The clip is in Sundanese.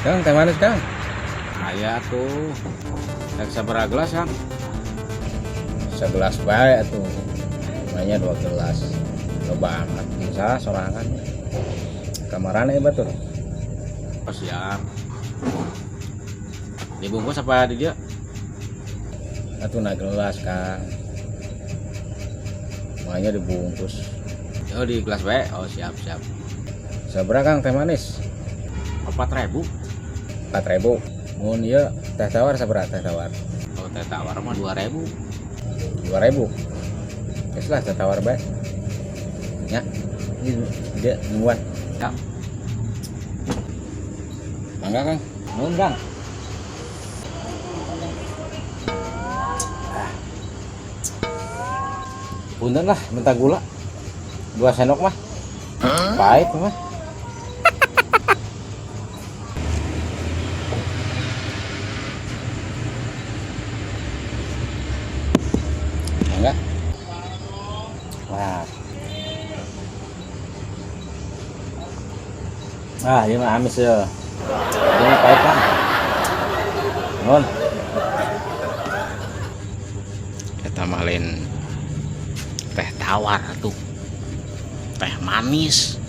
Kang, teh manis, Kang. Aya tuh. Rek sabaraha gelas, Kang? Segelas bae atuh. Namanya 2 gelas. Loba amat bisa sorangan. Kamarana ya batur. Oh, siap. Dibungkus apa di dia? Atuh na gelas, Kang. Makanya dibungkus. Oh, di gelas bae. Oh, siap, siap. Sabaraha, Kang, teh manis? 4.000. 4.000. Mun ieu teh tawar sabaraha teh tawar? Oh, teh tawar mah 2.000. 2.000. Geus lah teh tawar bae. Ya. Ini dia nungguan. Kang. Mangga, Kang. Nuhun, Kang. Punten lah, minta gula. 2 sendok mah. Pahit mah. Mangga. Wah. Ah, ini mah amis ya. Ini mah pahit, Kang. Nuhun. Eta mah lain teh tawar tuh. Teh manis.